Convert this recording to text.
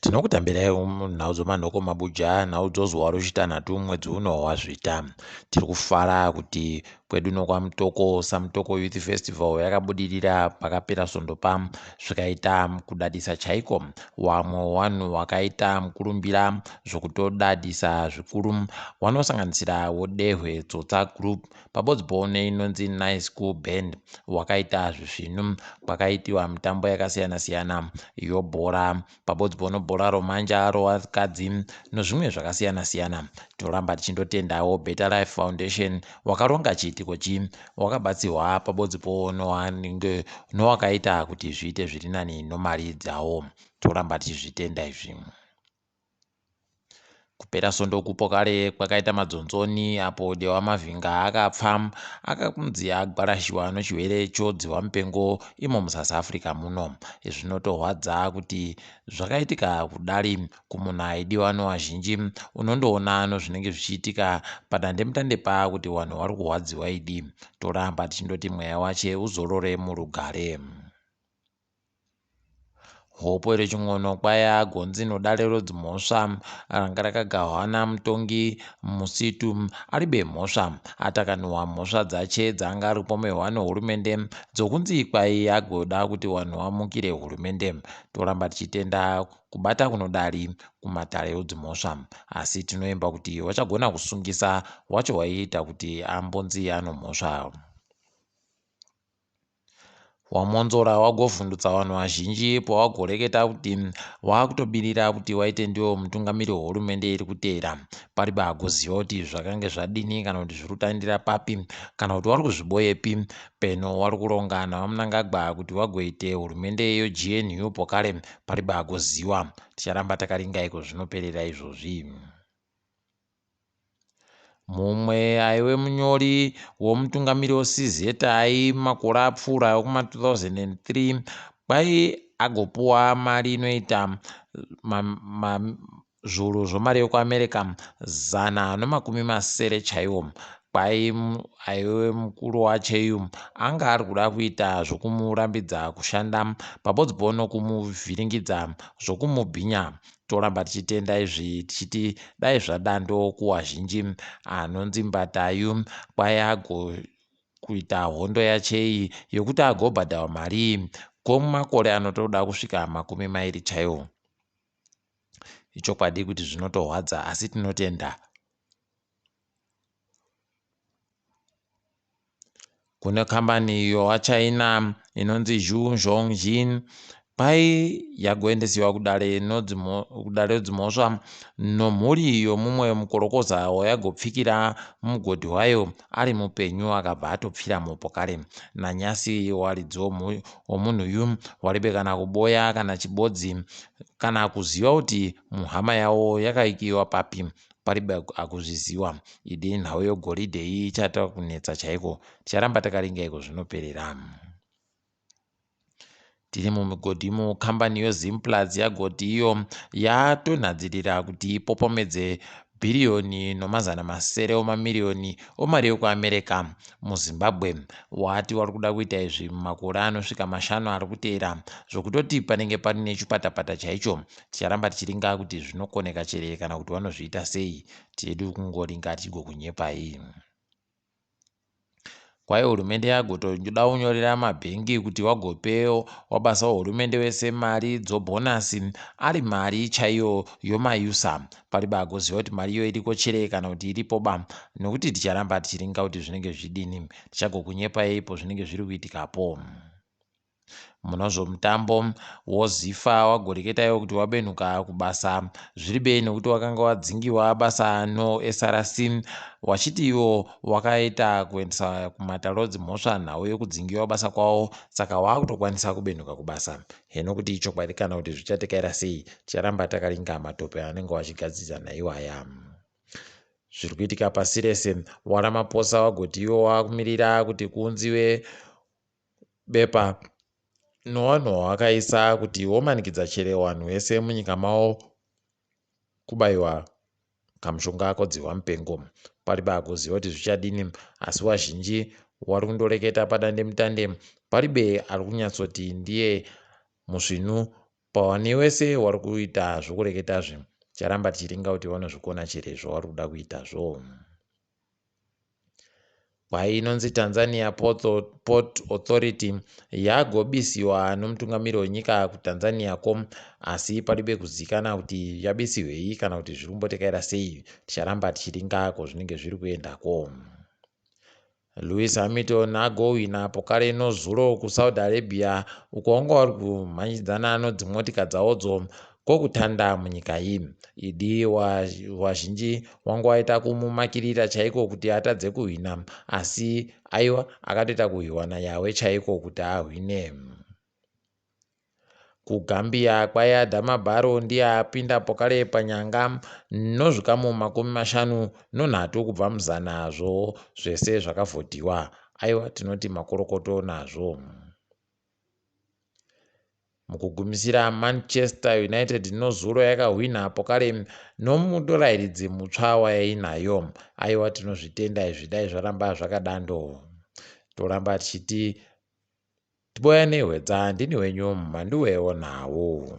Tinokutambirai nhau dzomanhoko mabuja, nhau dzozuva rochitanhatu mwedzi uno waZvita. Tiri kufara kuti kwedu nokwaMutoko, saMutoko Youth Festival yakabudirira pakapera svondo pa zvikaita kudadisa chaiko. Wamwe wanhu wakaita mukurumbira zvokutodadisa zvikuru wanosanganisira woDehwe Tsotsa Group pabodzipo neinonzi Nice Cool Band wakaita zvisvinu. Kwakaitiwa mitambo yakasiyana siyana yobhora pabodzipo nobhora romanja rovakadzi nozvimwe zvakasiyana siyana. Toramba tichindotendawo Better Life Foundation wakaronga chiitiko chi wakabatsirwa pabodzipo nowanenge nowakaita kuti zviite zviri nani nomari dzawo. Toramba tichizvitenda izvi. Kupera svondo kupo kare kwakaita madzonzoni apo Dewa Mavhinga akapfa akanzi agwarashiwa nechirwere chodzihwa mupengo imo muSouth Africa muno. Zvinotorwadza kuti zvakaitika kudari kumunhu aidiwa nevazhinji unondoona nozvinenge zvichiitika padandemutande pa kuti vanhu vari kurwadziwa idi. Toramba tichindoti mweya wache uzorore murugare. Hopo rechin'ono kwaya gonzi nodare rodzimhosva ranga rakagahwa namutongi Musitu aribe mhosva atakanuwa mhosva dzache dzaanga ari kupomerwa nehurumende dzokunzi kwai agoda kuti vanhu vamukire hurumende. Toramba tichitenda kubata kunodari kumatare odzimhosva asi tinoimba kuti wachagona kusungisa wacho waiita kuti ambonzi anomhosva. WaMwonzora wagovhundutsa vanhu vazhinji pawagoreketa kuti wakutobirira kuti waite ndiwo mutungamiri wehurumende iri kuteera. Paribe agoziva kuti zvakange zvadini kana kuti zviri kutandira papi kana kuti wari kuzviboyepi. Peno wari kuronga naVaMnangagwa kuti wagoite hurumende yoGNU pokare paribe agoziwa. Ticharamba takaringa iko zvinoperera izvozvi. Mumwe aive munyori womutungamiri weCZI makore apfuura ekuma 2003 kwai agopuwa mari inoita zviuru zvemari yekuAmerica 160 chaiwo. Kwai aive mukuru wacheyu anga ari kuda kuita zvokumurambidza kushanda pabodzipo nokumuvhiringidza zvokumubhinya. Toramba tichitenda izvi tichiti dai zvadando kuwazhinji anonzi Mbatayu kwai ago kuita hondo yacheyi yokuti agobhadharwa marii kwemakore anotoda kusvika 20 chaiwo. Ichokwadi kuti zvinotorwadza asi tinotenda. Kune kambani yowaChina inonzi Zhu Zhongjin kwai yagoendesiwa kudare redzimhosva nomhuri yomumwe mukorokoza wayagopfikira mumugodhi wayo ari mupenyu akabva atopfiramo pokare. Nanyasi waridzi womunhuyu waribe kana kuboya kana chibodzi kana kuziva kuti muhama yawo yakaikiwa papi. Paribe akuzviziwa. Idi nhau yegoridhe iyi ichata kunetsa chaiko. Ticharamba takaringa iko zvinoperera. Tiri mumigodhi mukambani yoZimplats yagoti iyo yatonhadzirira kuti ipopomedze bhiriyoni nomazana masere omamiriyoni omari yokuAmerica muZimbabwe. Wati wari kuda kuita izvi mumakore anosvika mashanu ari kuteera zvokutoti panenge paine chipatapata chaicho. Ticharamba tichiringa kuti zvinokoneka chere kana kuti vanozviita sei. Tedu kungoringa tichigokunyepai. Kwai hurumende yagotoda kunyorera mabhengi kuti wagope wabasa wehurumende wese mari dzobhonasi ari mari chaiyo yomayusa. Paribe agoziva kuti mari iyo iriko chere kana kuti iripo ba nokuti ticharamba tichiringa kuti zvinenge zvidini. Tichagokunyepai ipo zvinenge zviri kuitikapo. Munozvomutambo woZifa wagoreketa iwo kuti wabenhuka kubasa zviri bei nokuti wakanga wadzingiwa basa noSRC wachiti iwo wakaita kuendesa kumatare edzimhosva nhau yekudzingiwa basa kwawo saka waakutokwanisa kubenhuka kubasa. Heno kuti ichokwadi kana kuti zvichatekaira sei ticharamba takaringa matope anenge wachigadzirana iwaya. Zviri kuitika pasi rese waRamaphosa wagoti iwo wakumirira kuti kuunziwe bepa nowanhu wawakaisa kuti womanikidza chere wanhu wese munyika mavo kubaiwa kamushonga kodzihwa mupengo. Paribe agoziva kuti zvichadini asi wazhinji wari kundoreketa padandemutande paribe ari kunyatsoti ndiye musvinu. Pawani wese wari kuita zvokureketazve, ticharamba tichiringa kuti vanozvikona chere zvavari kuda kuitazvo. Kwai inonzi Tanzania Port Authority yagobisiwa nomutungamiri wenyika kuTanzania ko, asi padibe kuzikana kuti yabisihwei kana kuti zviri kumbotekaira sei. Ticharamba tichiringa ko zvinenge zviri kuendako. Lewis Hamilton agowina pokare nozuro kuSaudi Arabia, uko vanga vari kumhanyidzana nodzimotika dzawodzo kwokutanda munyika iyi. Idi wazhinji wanga waita kumumakirira chaiko kuti atadze kuhwina, asi aiwa, akatoita kuhwiwa nayawe chaiko kuti ahwine. KuGambia kwai Adama Barrow ndiye apinda pokare panyanga nozvikamu 53 kubva muzana zvo zvese zvakavhotiwa. Aiwa, tinoti makorokoto nazvo. Mukugumisira, Manchester United nozuro yakahwina pokare nomurairidzi mutsva wayainayo. Aiwa, tinozvitenda izvi, dai zvaramba zvakadando. Toramba tichiti tiboya nehwedza. Ndini wenyu Mhanduwewo nhau.